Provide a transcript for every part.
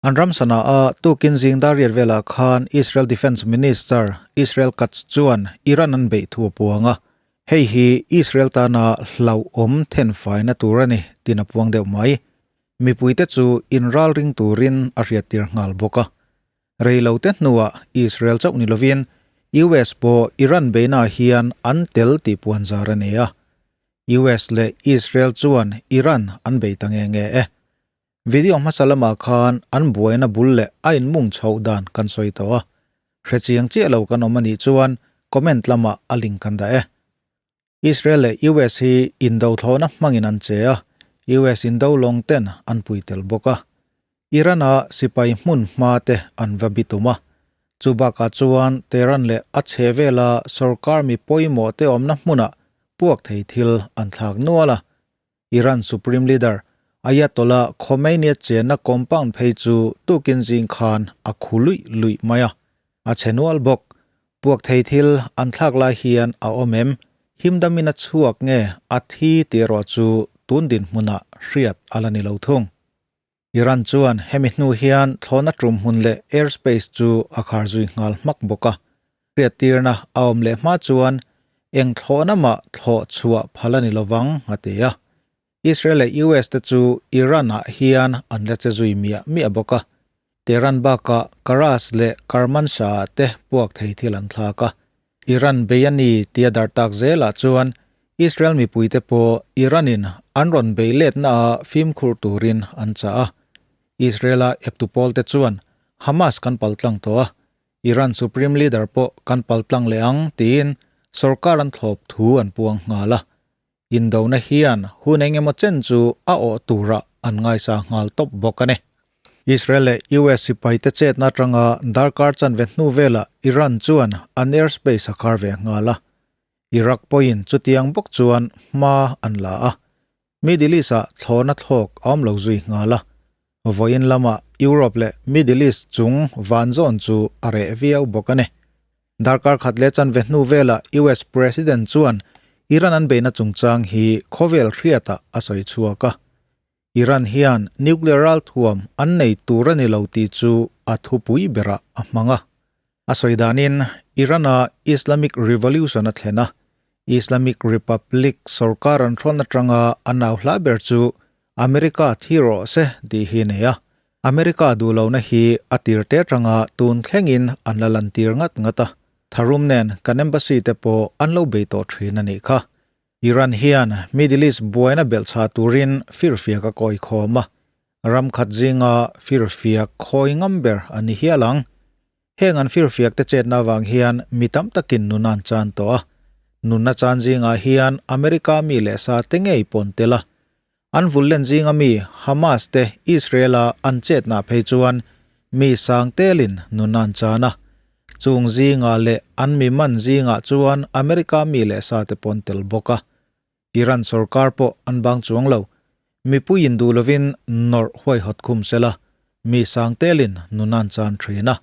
An ram sana a tukin zing dar riat velah khan Israel Defence Minister Israel Katz chuan Iran an beih thu a puang a, hei hi Israel tana hlauhawm thenfaina tur a ni tin a puang deuh mai. Mipuite chu inralring turin a hriattir nghal bawk a. Reilote hnuah Israel chauh ni lovin US pawh Iran beihnaah hian an tel tih puanzar a nei a. US leh Israel chuan Iran an bei ta nge nge e. Video hmasa lamah khan an buaina bul leh a inmung chhoh dan kan sawi tawh a, hrechiang chiah lo kan awm a nih chuan comment lamah a link kan dah e. Israel leh US hi indo thlawhna hmangin an che a, US indo lawng ten an pui tel bawk a. Iran-a sipai hmun hma te an va bitum a, chu bakah chuan Tehran leh a chhe vela sorkar mi pawimawh te awmna hmunah puak thei thil an thlak nual a. Iran Supreme Leader Ayatollah Khomeini a chenna compound phei chu tukin zing khan a khu luih luih mai a, a chhe nual bawk. Puak thei thil an thlak lai hian a awm em? Himdamin a chhuak nge a thi tih erawh chu tun dinhmunah hriat a la ni lo thung. Iran chuan hemi hnu hian thlawhna tum hmun leh airspace chu a khar zui nghal hmak bawk a. Hriattirna a awm leh hma chuan eng thlawhna mah thlawh chhuah phal a ni lovang a ti a. Israel leh US te chu Iran-ah hian an la che zui miah miah bawk a. Tehran bakah Karas leh Kermanshah-ah te puak thei thil an thlak a. Iran bei a ni tia dar tak zelah chuan Israel mipuite pawh Iran-in an rawn bei letnaah fimkhur turin an chah a. Israel-a eptu pawlte chuan Hamas kan paltlang tawh a, Iran Supreme Leader pawh kan paltlang leh ang tiin sorkar an thlawp thu an puang nghal a. Indona hian hun eng emaw chen chu a awh turah an ngaisa nghal tawp bawk a ni. Israel leh US sipaite chetna atanga darkar chanve hnu velah Iran chuan an airspace a khar ve nghal a. Iraq pawhin chutiang bawk chuan hma an la a. Middle East-ah thlawhna thlawk a awm lo zui nghal a. Vawiin lamah Europe leh Middle East chung van zawn chu a reh viau bawk a ni. Darkar khat leh chanve hnu velah US President chuan Iran an beihna chungchang hi khawvel hriatah a sawi chhuak a. Iran hian nuclear ralthuam an nei tur a ni lo tih chu a thupui berah a hmang a. A sawi danin Iran-a Islamic Revolution a thlen a, Islamic Republic sorkar an hrawn atanga a nau hla ber chu America thi rawh se tih hi nei a. America duh lohna hi a tir te atanga tun thlengin an la lantir ngat ngat a. Tharum nen kan embassy te pawh an lo bei tawh thin a nih kha. Iran hian Middle East buaina belhchhah turin firfiak a kawi khawm a. Ram khat zinga firfiak khawi ngam ber a ni hial ang. Heng an firfiak te chetna avang hian mi tam takin nun an chan tawh a. Nunna chan zingah hian America mi leh sa te ngei pawn tel a. An vullen zinga mi Hamas te Israel-a an chetna phei chuan mi sang telin nun an chan a. Chung zingah leh an mi man zingah chuan America mi leh sa te pawn tel bawk a. Iran sorkar pawh an bang chuang lo. Mipui in duh lovin nawrh huaihawt khum sela, mi sang telin nun an chan thin a.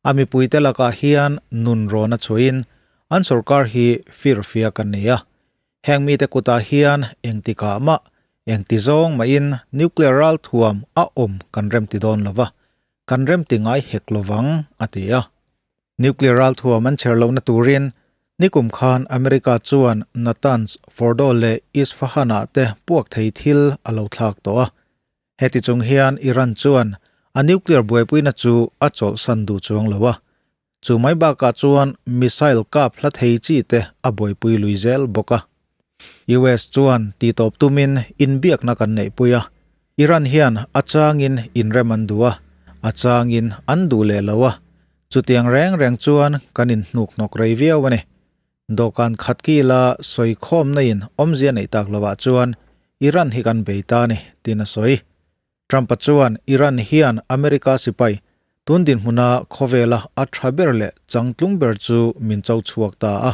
A mipuite lakah hian nun rawn a chhuahin an sorkar hi firfiak an nei a. Heng mite kutah hian engtikah mah, engti zawng mahin nuclear ralthuam a awm kan remti dawn lova, kan remti ngai hek lovang, a ti a. Nuclear ralthuam an chher lohna turin nikum khan America chuan Natanz, Fordow leh Isfahan-ah te puak thei thil a lo thlak tawh a. Heti chung hian Iran chuan a nuclear buaipuina chu a chawlhsan duh chuang lo a. Chu mai bakah chuan missile kap hla thei chi te a buaipui lui zel bawk a. US chuan tihtawp tumin inbiakna kan neihpui a, Iran hian a changin inrem an duh a, a changin an duh leh lo a, chutiang reng reng chuan kan inhnuk hnawk rei viau a ni. Dawhkan khat kila sawi khawmna in awmzia neih tak lovah chuan Iran hi kan bei ta a ni, tiin a sawi. Trump-a chuan Iran hian America sipai tun dinhmuna khawvela a tha ber leh changtlung ber chu min cho chhuak ta a,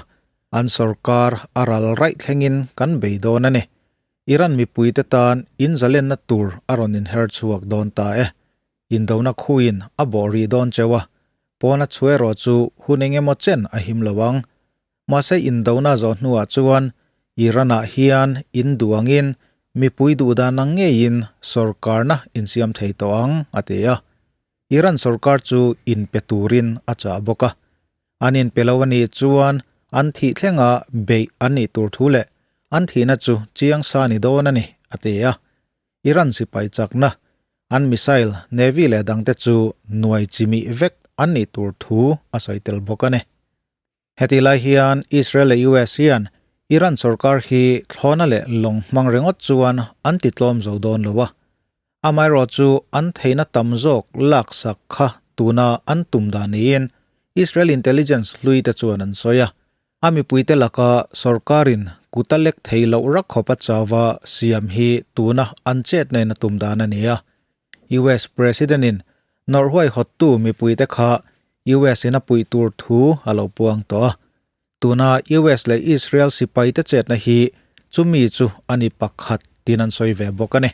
an sorkar a ral raih thlengin kan bei dawn a ni. Iran mipuite tan inzalenna tur a rawn inher chhuak dawn ta e. Indona khuin a bawh rih dawn cheu a, pawna chhu erawh chu hun engemaw chen a him lo ang. Mahse indona zawh hnuah chuan Iran-ah hian in duh angin mipui duhdan ang ngeiin sorkarna insiam thei tawh ang, a ti a. Iran sorkar chu inpe turin a chah bawk a. An inpe lo a nih chuan an thih thlenga beih an nih tur thu leh an thihna chu chiang sa ni dawn a ni, a ti a. Iran sipai chakna, an missile, navy leh dangte chu nuai chimih vek an nih tur thu a sawi tel bawk a ni. Heti lai hian Israel leh US hian Iran sorkar hi thlawna leh lawng hmang ringawt chuan an ti tlawm zo dawn lo a. Amaherawhchu an theihna tam zawk laksak kha tuna an tum dan niin Israel intelligence hlui te chuan an sawi a. A mipuite laka sorkarin kut a lek thei loh rak khawp a chauva siam hi tuna an chet nen a tum dan a ni a. US President in nawrh huaihawttu mipuite kha US in a puih tur thu a lo puang tawh a. Tuna US leh Israel sipaite chetna hi chumi chu a ni pakhat tiin an sawi ve bawk a ni.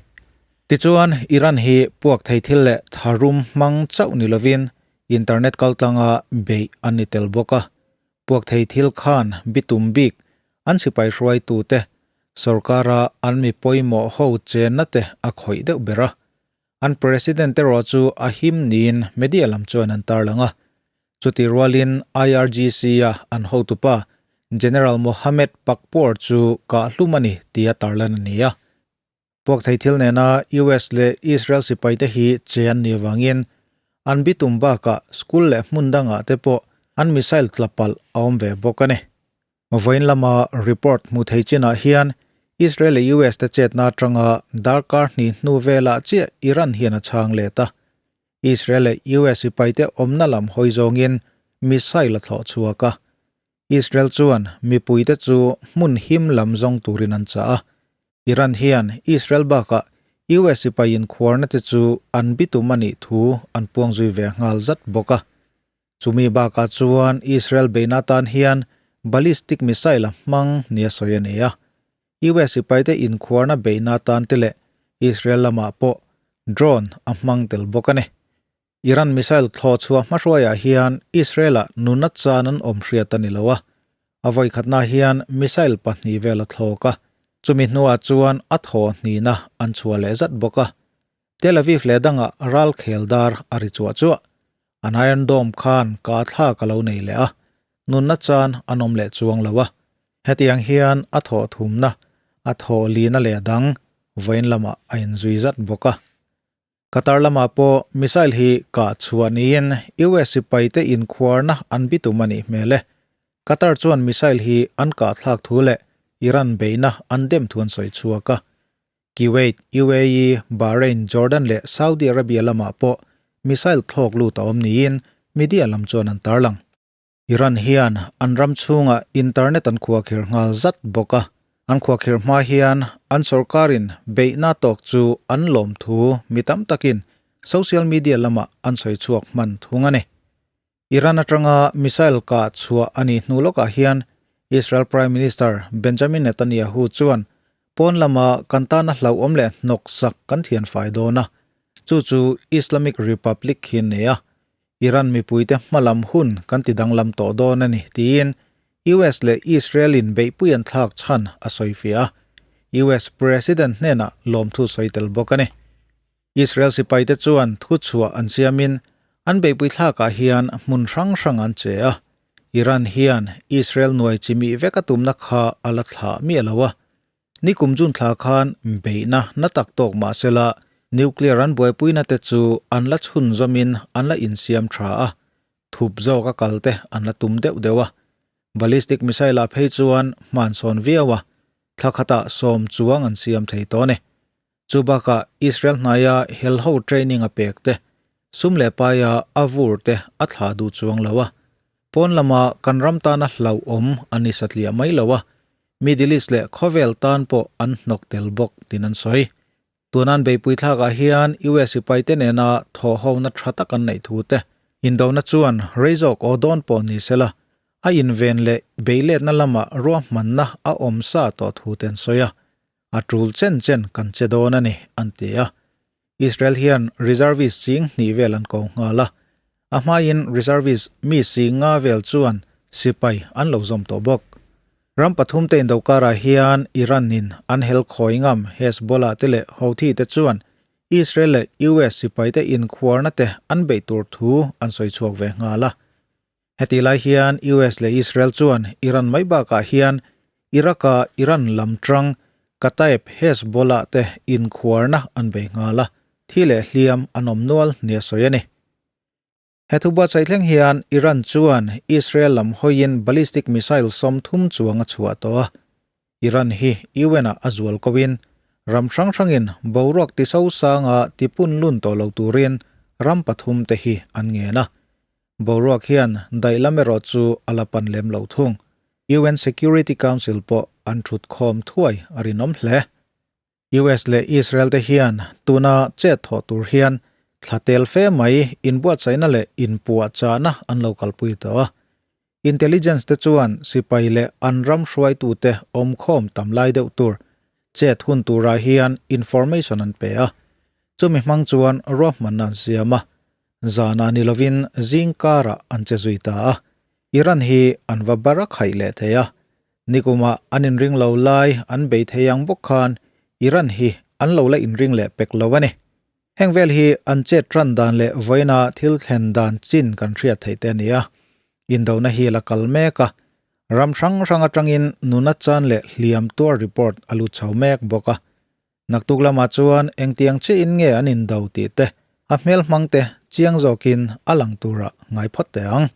Tichuan, Iran hi puak thei thil leh tharum hmang chauh ni lovin internet kaltlanga beih an ni tel bawk a. Puak thei thil khan bitum bik an sipai hruaitute sorkara an mi pawimawh ho chenna te a khawih deuh ber a. An president erawh chu a him niin media lam chuan an tarlang a. Chuti rualin IRGC-a an hotupa General Mohammed Pakpour chu kah hlum a ni tia tarlan a ni a. Puak thei thil nena US leh Israel sipaite hi che an nih avangin an bitum bakah school leh hmun dangah te pawh an missile tla palh a awm ve bawk a ni. Vawiin lama report hmu thei chinah hian Israel leh US te chetna atanga darkar hnih hnu velah chiah Iran hian a chhang let a. Israel leh US sipaite awmna lam hawi zawngin missile a thlawh chhuak a. Israel chuan mipuite chu hmun him lam zawng turin an chah a. Iran hian Israel bakah US sipai inkhuarna te chu an bitum a nih thu an puang zui ve nghal zat bawk a. Chumi bakah chuan Israel beihna atan hian ballistic missile a hmang nia sawi a ni a. US sipaite inkhuarna beihna atan te leh Israel lamah pawh drone a hmang tel bawk a ni. Iran missile thlawh chhuah hmahruaiah hian Israel-ah nuna chan an awm hriat a ni lo a, a vawikhatna hian missile pahnih vel a thlawk a, chumi hnuah chuan a thaw hnihna an chhuah leh zat bawk a. Tel Aviv leh dangah ral khel dar a ri chuah chuah. An Iron Dome khan kah thlak a lo nei leh a, nunna chan an awm leh chuang lo a. Hetiang hian a thawh thumna, a thawh lina leh dang vawiin lamah a inzui zat bawk a. Qatar lamah pawh missile hi kah chhuah niin US sipaite inkhuarna an bitum a nih hmel e. Qatar chuan missile hi an kah thlak thu leh Iran beihna an dem thu an sawi chhuak a. Kuwait, UAE, Bahrain, Jordan leh Saudi Arabia lamah pawh missile thlawk lut a awm niin media lam chuan an tarlang. Iran hian an ram chhungah internet an khuakhir nghal zat bawk a, an khuakhir hma hian an sorkarin beihna tawk chu an lawm thu mi tam takin social media lamah an sawi chhuak hman thung a ni. Iran atanga missile kah chhuah a nih hnu lawkah hian Israel Prime Minister Benjamin Netanyahu chuan pawn lama kan tana hlauhawm leh hnawksak kan thianfai dawn a, chu chu Islamic Republic hi an nei a, Iran mipuite hmalam hun kan ti danglam tawh dawn a ni, tiin US leh Israel in beihpui an thlak chhan a sawi fiah a, US President hnenah lawmthu sawi tel bawk a ni. Israel sipaite chuan thuchhuah an siamin an beihpui thlakah hian hmun hrang hrang an che a, Iran hian Israel nuai chimih vek a tumna kha a la thlah miah lo a, Nikum June thla khan beihna na tak tawk mah sela nuclear an buaipuina te chu an la chhunzawmin an la insiam tha a, thup zawk a kal te an la tum deuh deuh a. Ballistic missile ah phei chuan hmansawn viau a, thla khatah sawm chuang an siam thei tawh a ni. Chu bakah Israel hnaia helho training a pek te, sum leh paia a vur te a thlah duh chuang lo a. Pawn lama kan ram tana hlauhawm a ni satliah mai lo a, Middle East leh khawvel tan pawh an hnawk tel bawk tiin an sawi. Tunan beihpui thlakah hian US sipaite nena thawhhona tha tak an neih thu te, indona chuan rei zawk aw dawn pawh ni sela, a inven leh beiletna lama ruahmanna a awm sa tawh thu te an sawi a. A tul chen chen kan che dawn a ni, an ti a. Israel hian reservist ching hnih vel an ko nghal a. A hmain reservist mi si nga vel chuan sipai an lo zawm tawh bawk. Ram pathum te indo karah hian Iran in an hel khawi ngam Hezbollah te leh Houthi te chuan Israel leh US sipaite inkhuarna te an beih tur thu an sawi chhuak ve nghal a. Hetih lai hian US leh Israel chuan Iran mai bakah hian Iraq-a Iran lam tang Kataeb Hezbollah te inkhuarna an bei nghal a, thi leh hliam an awm nual nia sawi a ni. He thu buatsaih thleng hian Iran chuan Israel lam hawiin ballistic missile 30 chuang a chhuah tawh a. Iran hi UN-ah a zual koin ram hrang hrangin boruak ti sosanga ti punlun tawh lo turin ram pathum te hi an ngen a. Boruak hian daih lam erawh chu a la pan lem lo thung. UN Security Council pawh an thut khawm thuai a rinawm hle. US leh Israel te hian tuna chet thawh tur hian thla tel fe mai inbuatsaihna leh inpuahchahna an lo kalpui tawh a. Intelligence te chuan sipai leh an ram hruaitute awmkhawm tam lai deuh tur chet hun turah hian information an pe a. Chumi hmang chuan ruahmanna an siam a. Zanah ni lovin zing karah an che zui ta a. Iran hi an va bar a khaih leh thei a. Nikumah an inring lo lai an bei thei ang bawk khan Iran hi an lo la inring leh pek lo a ni. Heng vel hi an chet ran dan leh vawiina thil thlen dan chin kan hriat theih te a ni a. Indona hi la kal mek a, ram hrang hrang atangin nuna chan leh hliam tuar report a lut chho mek bawk a. Naktuk lamah chuan engtiang chiahin nge an indo tih te, a hmelhmang te chiang zawkin a lang turah ngai phawt teh ang.